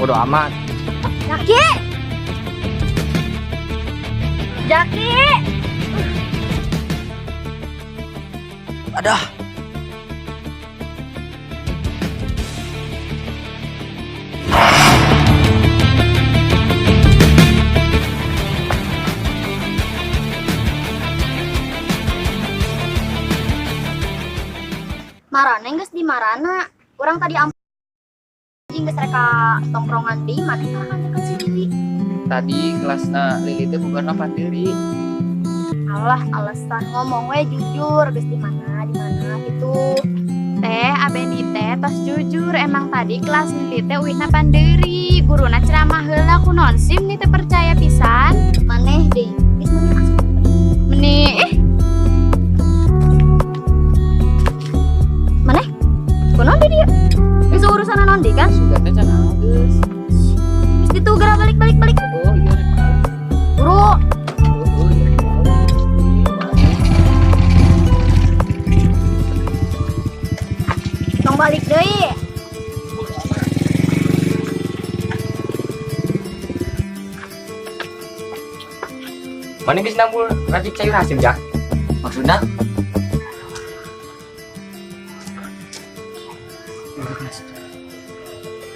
Bodoh amat. Jaki! Jaki! Adah. Marana geus di marana. Urang tadi anjing geus rek ka tongkrongan deui, maneh kalah nganterkeun si Lili. Tadi kelasna Lili teh bukan apa diri. Alah, alasan ngomong we jujur geus di mana gitu. Teh, Abeni teh tos jujur emang tadi kelas Lili teh uihna pandeuri, guruna ceramah heula kunaon sih meni teu percaya pisan. Maneh deui geus meni asup. Meni Maneh kunaon di dieu? Geus urusan naon deui kan? Sudah teh can geus. Geus ditu geura balik balik balik. Oh iya rek balik. Buru. Oh iya rek balik. Tong balik deui. Mana geus nambul racik sayur hasil jak? Maksudna?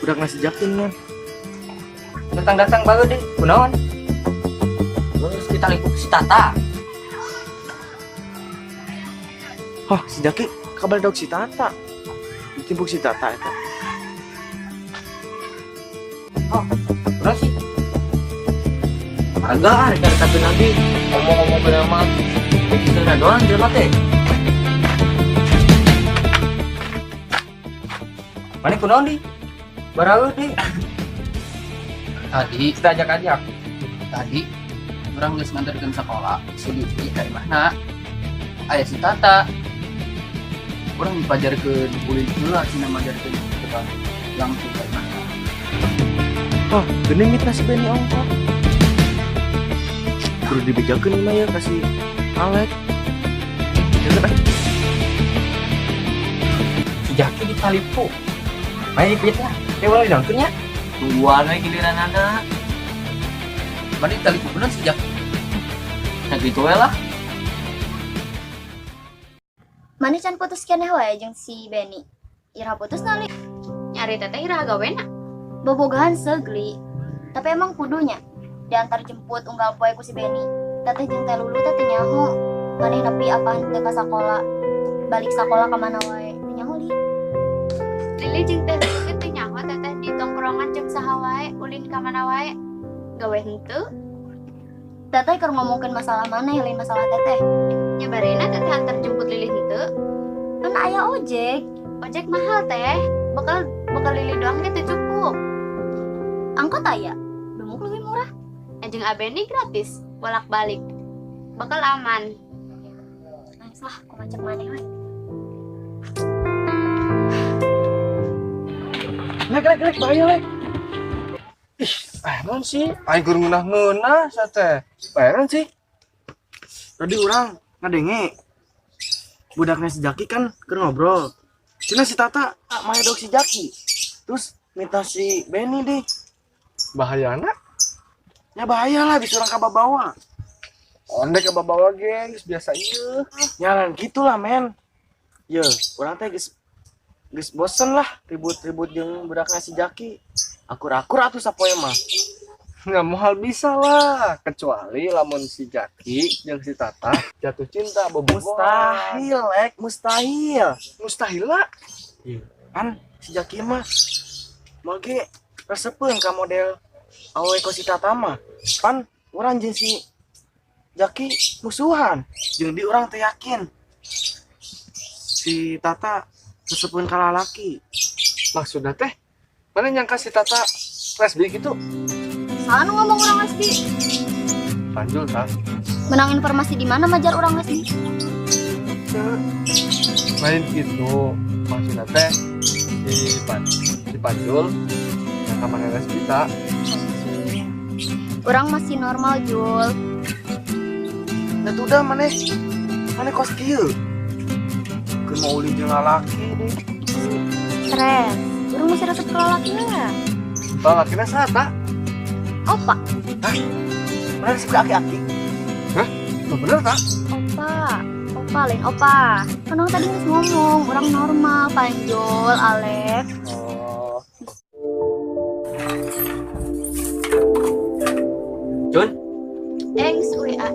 Budak nasi jakin man. Datang-datang baru deh, kunaon? Terus kita lipuk si Tata. Hah, si Jaki kabar dog si Tata. Ditimpuk si Tata eta. Oh, kunaon sih? Agak rek tapi nanti ngomong-ngomong bener mah. Begitu na doang jelema teh. Mana kunaon di? Baraul di. Tadi kita ajak-ajak. Tadi urang geus nganterkeun sekolah si Lili ka imahna. Aya si Tata. Urang dipajarkeun ulin heula cenah majarkeun ke langsung ka imahna. Oh, geuning mitnah si Beni ongkot. Kudu dibejakeun mah ya kasih Alek. Jangan ah. Si Jaki ditalipu. Main dipitnah. Teh ulah didongkeun nya. Tungguan we giliran anak. Mana ditalipu bener si Jaki? Nah gitu we lah. Maneh can putus keneh wae jeung si Beni. Iraha putus na li? Nyari teteh iraha gawena. Bobogahan seugli. Tapi emang kudunya diantar jemput unggal poe ku si Beni. Teteh jeung Teh Lulu teh teu nyaho. Maneh nepi apa henteu ka sakola. Balik sakola ka mana wae teu nyaho li. Lili jeung Teh Lulu ge teu nyaho teteh di tongkrongan jeung saha wae, ulin ka mana wae. Gawe henteu. Teteh keur ngomongkeun masalah maneh lain masalah teteh. Nya barena teteh antar jemput Lili henteu. Kan aya ojek. Ojek mahal teh. Bekal Lili doang ge teu cukup. Angkot aya. Dumuk leuwih murah. Jeung Abeni gratis bolak-balik. Bekal aman. Nice lah, ku ngajak maneh we. Lek lek lek bahaya lek. Ih, naon sih? Aing keur ngeunah-ngeunah sia teh. Bayaran sih. Tadi urang ngadenge budaknya si Jaki kan keur ngobrol. Cenah si Tata maya dog si Jaki. Terus minta si Beni deh. Bahayana? Ya bahaya lah bisa urang kababawa. Ondek kababawa ge geus biasa ieu. Ya lain gitulah men. Ye, urang teh geus bosen lah ribut-ribut jeung budaknya si Jaki. Akur-akur atuh sapoe mah. Nggak moal bisa lah, kecuali lamun si Jaki jeung si Tata jatuh cinta bobogohan. Mustahil, lek, mustahil. Mustahil lah. Iya. Kan si Jaki mah moal ge resepeun ka model awe ku si Tata mah. Pan urang jeung si Jaki musuhan. Jeung di urang teh yakin si Tata resepeun ka lalaki. Maksudna teh mana nyangka si Tata lesbi gitu? Salah nu ngomong urang lesbi. Panjul ta. Menang informasi di mana majar urang lesbi? Lain gitu. Maksudna teh si Panjul nyangka mana lesbi ta? Urang masih normal, Jul. Nah udah maneh. Maneh kos kieu. Keur mau ulin jeung lalaki deh. Stres. Urang masih resep ke lalaki lah. Lalakina saha ta? Opa. Hah? Bener resep ka aki-aki? Hah? Bener ta? Opa. Opa lain opa. Kan orang tadi geus ngomong, orang normal, Panjul, Alek. Oh. Jun? Thanks, WA.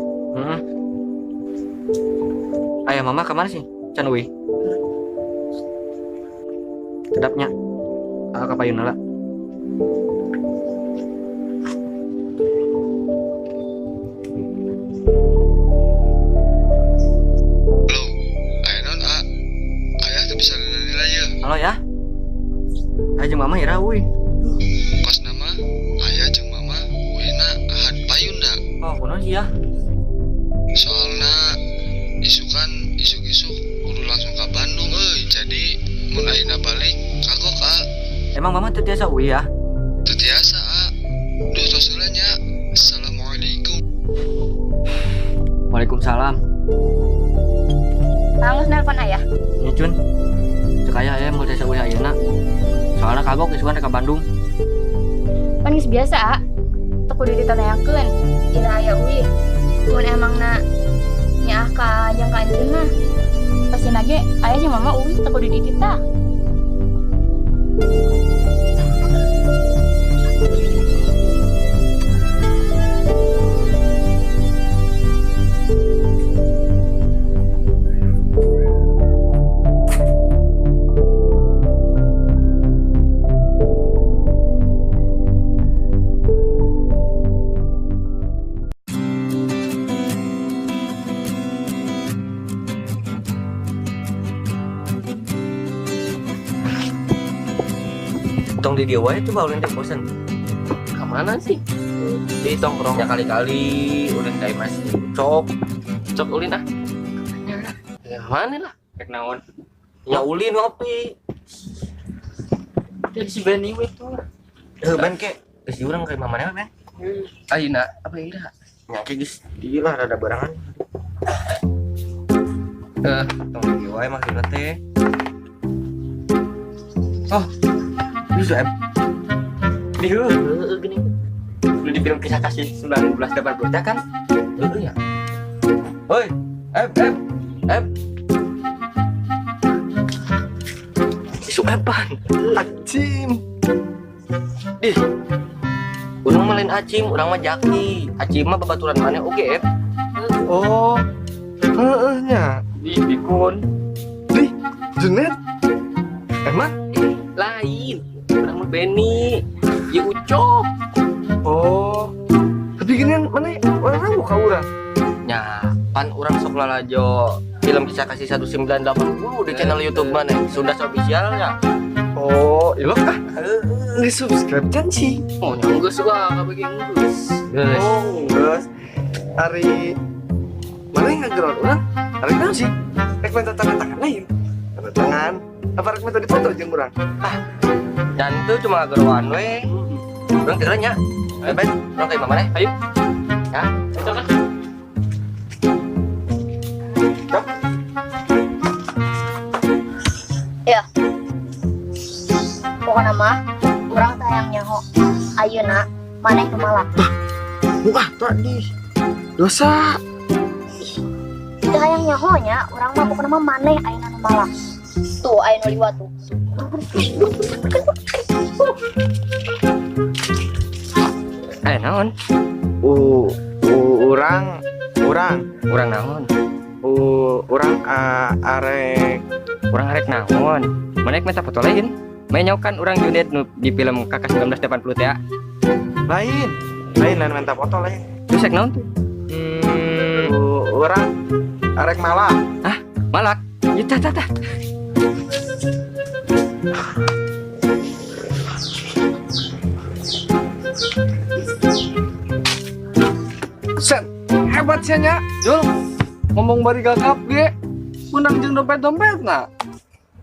Ayah mama kemana sih? Can uwi. Kedapnya. Ah, kapayun lah. Halo, ayah non a. Ayah tuh bisa lila ya. Halo ya. Ayah jeung mama ira uwi. Pas nama ayah jeung mama uwina ahad payunda. Oh, kunaon sih ya? Soalna isukan isuk-isuk kudu langsung ke Bandung euy. Jadi mun ayeuna balik kagok a. Emang mama teu tiasa uwi ya? Teu tiasa a. Duh tos heula nya. Assalamualaikum. Waalaikumsalam. Tanggus nelpon ayah. Nya Cun. Cek ayah aya mau tiasa uwi ayeuna. Soalna kagok isukan rek ka Bandung. Pan geus biasa, A. Teu kudu ditanyakeun. Ira aya uih. Mun emangna nyaah ka jang ka anjeun mah. Pasina ge aya jeung mama uih teu kudu dititah. Tong di dia wae coba ulin teh bosen. Ka mana sih? Di tongkrong ya kali-kali ulin teh masih cok. Cok ulin ah. Ya mana lah? Rek naon? Ya ulin ngopi. Dari si Benny we tuh. Heuh ben ke geus diurang ka imah maneh ben. Ayeuna apa ira? Nya ke geus di lah rada barangan. Tong di dieu wae maksudna teh. Oh. Bisa em. Di heueuh geuning. Lu di film kisah kasih 1980 teh kan? Heueuh ya. Hoi, em em em. Isu empan. Acim. Dih. Urang mah lain Acim, urang mah Jaki. Acim mah babaturan maneh oge, em. Oh. Heueuh nya. Di bikun. Dih, Junet. Emang lain. Urang mah Benny. Ya Ucok. Oh. Tapi ginian mana orang buka urang. Nya, pan urang sok lalajo film kisah kasih 1980 di channel YouTube mana? Sunda Official ya. Oh, ilok ah. Nggak subscribe can sih. Oh, nya geus lah, kabeh ge geus. Geus. Oh, geus. Ari mana yang ngageron urang? Ari naon sih? Rek minta tanda tangan lain. Tanda tangan. Apa rek minta dipoto jeung urang? Ah. Dan itu cuma geroan we. Urang teu nya. Ayo Ben, urang ka imah maneh. Ayo. Ya, itu kan. Cok. Ya. Pokona mah urang teh hayang nyaho. Ayeuna maneh nu malak. Wah, tadi dosa. Teu hayang nyaho nya, urang mah pokona mah maneh ayeuna nu malak. Tuh aya nu liwat tuh. Naon? Urang urang naon? Urang arek. Urang arek naon? Maneh minta foto lain? Menyokan urang Junet nu di film Kakak 1980 teh. Lain. Lain lain minta foto lain. Terus rek naon tuh? Urang arek malak. Hah? Malak? Ya tah tah tah. Set, hebat sih nya, Jul. Ngomong bari gagap ge, menang jeung dompet-dompet na.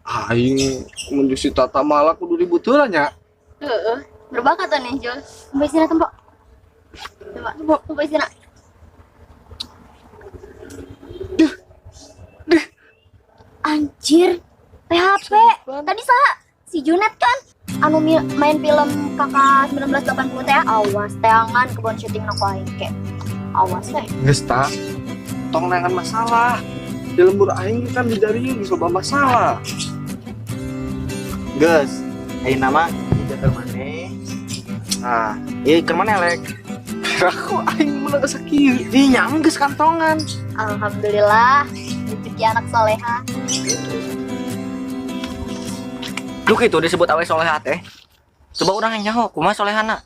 Aing mun si Tata malak kudu ribut heula nya. Heeh, berbakat nih Jul. Sampai sini tempo. Coba, tempo sini. Dih. Dih. Anjir, PHP. Tadi salah si Junet kan? Anu main film kakak 1980 teh, awas teangan kebon syuting ku aing ke. Awas teh. Geus tah. Tong neangan masalah. Di lembur aing kan di dari geus loba masalah. Geus, ayeuna mah jaga maneh. Ah, ieu keur maneh lek. Aku aing menang sakieu. Ih, nyam geus kantongan. Alhamdulillah, rezeki anak soleha. Lu kitu disebut awe soleha teh. Coba urang yang nyaho, kumaha solehana?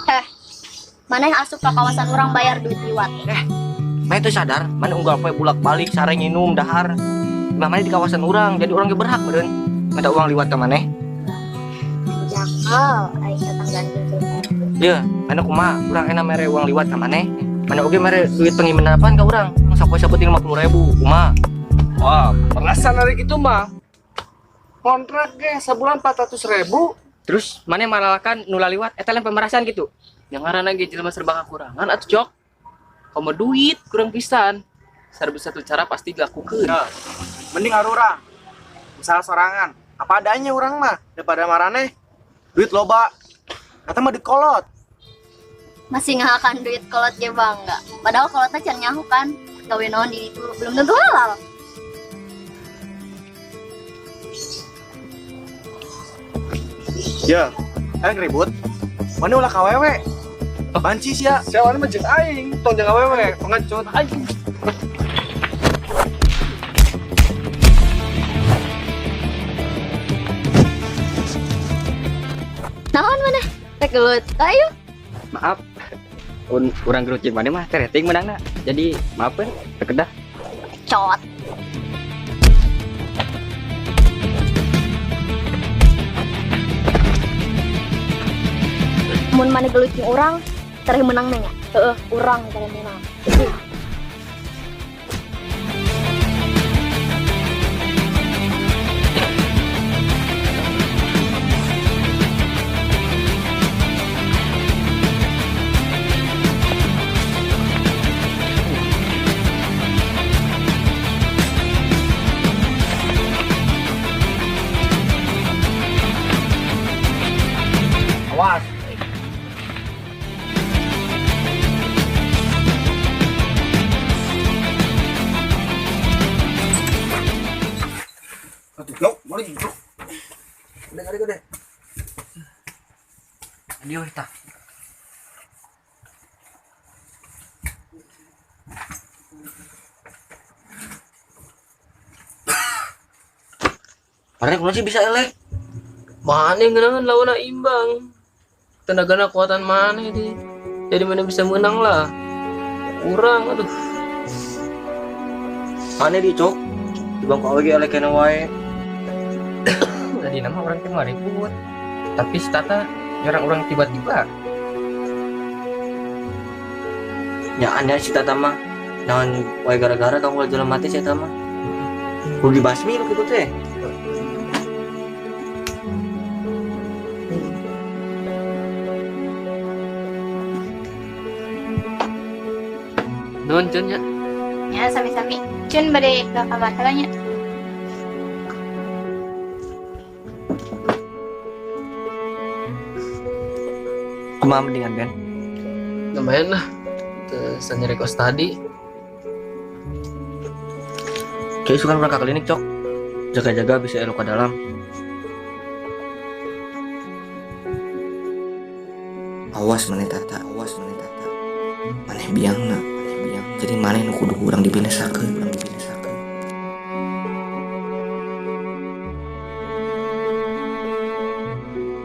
Heh. Maneh asup ka kawasan urang bayar duit liwat. Maneh teu sadar, maneh unggal poe bulak-balik sare nginum dahar. Imah maneh di kawasan urang, jadi urang ge berhak meureun minta uang liwat ka maneh. Jakal aing tetanggaan jeung. Yeuh, maneh kumaha? Urang enak mere uang liwat ka maneh. Maneh oge mere duit penginapan ka urang. Sapoe sapenting 50.000, kumaha? Wah, perasaan hari itu mah. Kontrak ge sabulan 400.000. Terus maneh malalakan nu laliwat eta lain pemerasan gitu. Yang ngaranna ge jelema serba kakurangan atuh cok. Komo duit kurang pisan. Serba satu cara pasti dilakukeun. Nah, mending arurang. Usaha sorangan. Apa adanya urang mah daripada maraneh duit loba. Kata mah duit kolot. Masih ngahakan duit kolot ge bangga. Padahal kolotnya can nyaho kan. Gawe naon di itu belum tentu halal. Ya, aing ribut. Mana ulah ka wewe? Banci sia. Sia wani mah jeung aing, tong jeung awewe, pengecut aing. Naon maneh? Teh gelut. Ayo. Maaf. Urang gelut jeung maneh mah teh rating menangna. Jadi maafkeun teu kedah. Cot. Mun maneh gelut jeung urang, tereh menang nya. Heeh, urang tereh menang. Awas. Aduh, lo, boleh gitu. Udah, udah, udah. Aduh, tah. Mana kunaon sih bisa eleh? Mana ngeunaheun lawanna imbang. Tenagana kuatan mana ini. Jadi mana bisa menang lah. Urang aduh. Mana di cok? Di bangku awe ge eleh kena wae. Tadi nama orang teh mah ribut. Tapi si Tata nyerang orang tiba-tiba. Ya aneh si Tata mah. Naon wae gara-gara kamu jalan mati si Tata mah. Kudu dibasmi lu kitu teh. Nuhun Cun nya. Ya sami-sami. Cun bade ka kamar heula nya. Kumaha mendingan Ben? Lumayan lah. Terus nyari kos tadi. Kayak sukan urang ka klinik cok. Jaga-jaga bisa elok ke dalam. Awas maneh Tata, awas maneh Tata. Maneh biangna, maneh biang. Jadi maneh nu kudu urang dibinesakeun.